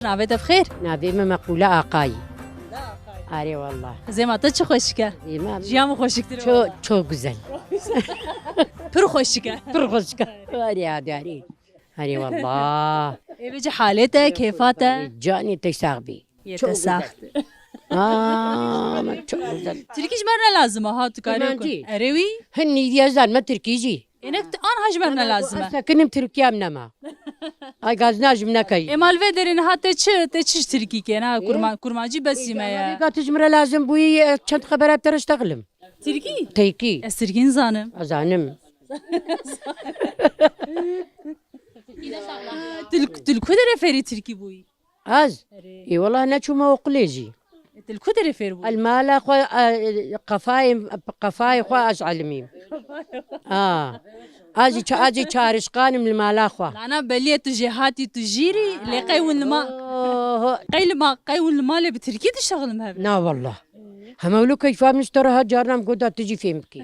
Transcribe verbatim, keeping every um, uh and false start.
Navê te bi xêr? Navê min Meqûle Aqayî. Arê wallah. Zêma te çi xweşik e. Zêma Jiyan min xweşiktir e çok, wallah. Çok güzel. Pir xweşik e. Pir xweşik e. Arê hadi arê. Arê wallah. Ê vêcî halê te, kêfa te. Canê te sax bî. Yê Çok te güzel. sax. Aa, çok güzel. Tirkî ji me re ne lazim e ha tu karê Kurmancî. Erê wî. Hin nîdiye zan me Tirkî jî. Ênek an ha ji me re ne lazim e. Sekinim Tirkiye em nema. Ay gazna ji min nekey. Ê mal vê derê niha te çi, te çi ji Tirkî kê? Na kurma, kurmancî besî me ye. Gatij min re lazim bûyî, çend xebera te re ştexlim. Tirkî? Tirkî. Ez Tirkî nizanim. Azanim. Tu li, tu li ku derê fêrî Tirkî bûyî? Az. Erê. Ê wala neçûme oqilê jî. Tu li ku derê fêr bûyî? El mala xwe, e, qefayê, qefayê xwe ez elimîm. A. Ez jî ça-, ez jî çarişqanim li mala xwe. Lana belî ye tu jêhatî tu jîrî, lê qey win li ma, Oho. qey li ma, qey win li malê bi Tirkî dişexilin hev. Na wallah. Hema wilo keyfa min ji te re hat, carna min got da tu jî fêm bikî.